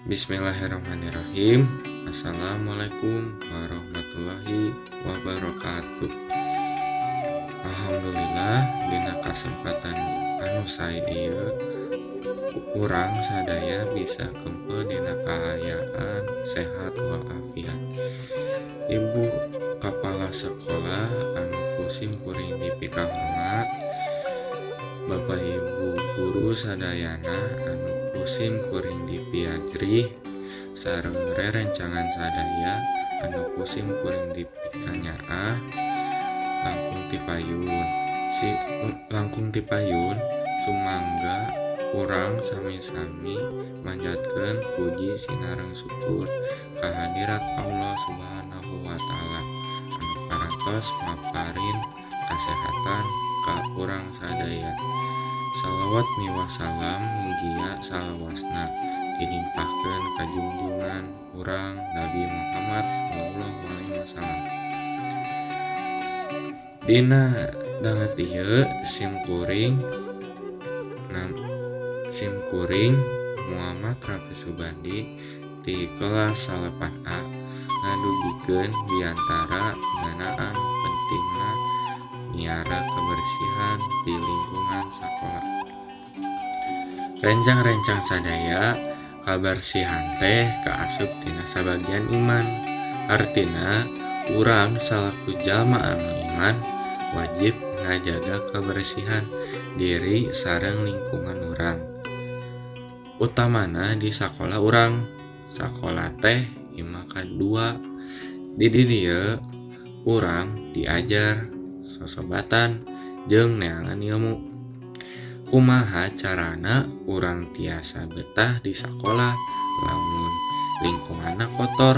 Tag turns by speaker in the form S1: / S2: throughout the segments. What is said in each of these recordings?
S1: Bismillahirrahmanirrahim. Assalamualaikum warahmatullahi wabarakatuh. Alhamdulillah, dina kasempatan anu sae ieu urang sadaya bisa kempel dina kaayaan sehat walafiat. Ibu Kepala Sekolah anu ku sim kuring dipikahormat, Bapak Ibu guru sadayana anu ku sim kuring dipiajrih, sareng rerencangan sadaya anu ku sim kuring dipikanyaah. Langkung ti payun, sumangga urang sami-sami manjatkeun puji sinareng syukur kahadirat Allah Subhanahu wa Ta'ala anu parantos maparin kasehatan ka urang sadaya. Salawat miwah salam mugia salawasna dilimpahkeun ka junjungan urang, Nabi Muhammad shallallahu alaihi wasallam. Dina danget ieu sim kuring Muhammad Rafi Subandi ti kelas 9A ngadugikeun diantara ngeunaan pentingna miara kebersihan di lingkungan sakola. Rencang-rencang sadaya, kabersihan teh kaasup tina sabagian iman. Hartina urang salaku jalma anu iman wajib ngajaga kabersihan diri sareng lingkungan urang, utamana di sakola urang. Sakola teh imah kadua. Di dieu urang diajar sosobatan jeung neangan ilmu. Kumaha carana urang tiasa betah di sakola lamun lingkunganna kotor?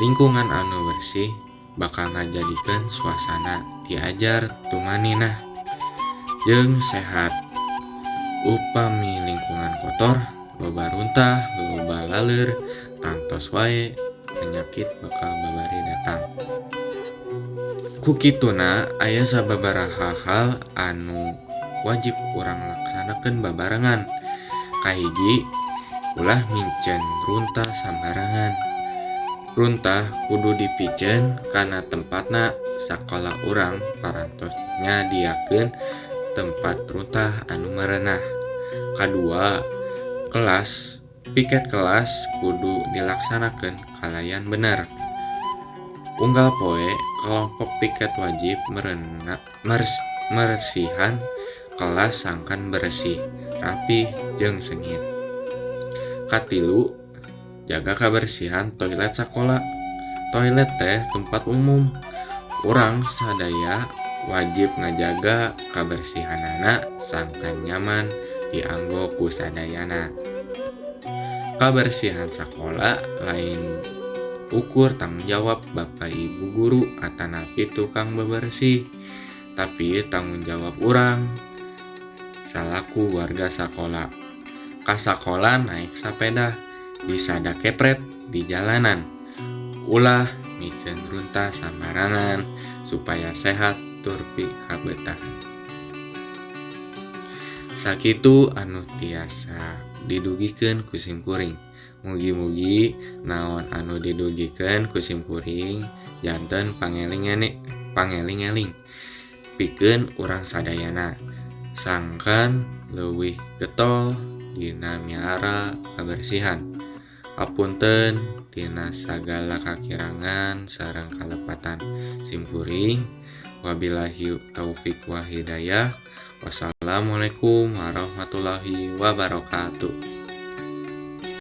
S1: Lingkungan anu bersih bakal ngajadikeun suasana diajar tumaninah jeung sehat. Upami lingkungan kotor, loba runtah, loba laleur, tangtos wae penyakit bakal babari datang. Ku kituna, aya sababaraha hal anu wajib urang laksanakeun babarengan. Kahiji, ulah miceun runtah sambarangan. Runtah kudu dipiceun kana tempatna. Sakola urang parantos nyadiakeun tempat runtah anu merenah. Kadua, kelas piket kelas kudu dilaksanakeun kalayan bener. Unggal poe kelompok piket wajib meresihan kelas sangkan beresih, rapih jeung seungit. Katilu, jaga kabersihan toilet sakola. Toilet teh tempat umum. Urang sadaya wajib ngajaga kabersihanana sangkan nyaman dianggo ku sadayana. Kabersihan sakola lain ukur tanggung jawab bapak ibu guru atanapi tukang bebersih, tapi tanggung jawab urang salaku warga sakola. Ka sakola naek sapeda, bisada kepret di jalanan. Ulah miceun runtah sambarangan supaya sehat tur pikabetah. Sakitu anu tiasa didugikeun ku simkuring. Mugi-mugi naon anu didugikeun ku simkuring janten pangeling-eling pikeun urang sadayana sangkan leuwih getol dina miara kabersihan. Hapunten tina sagala kakirangan sareng kalepatan simkuring. Wabillahi taufik wal hidayah. Wassalamualaikum warahmatullahi wabarakatuh.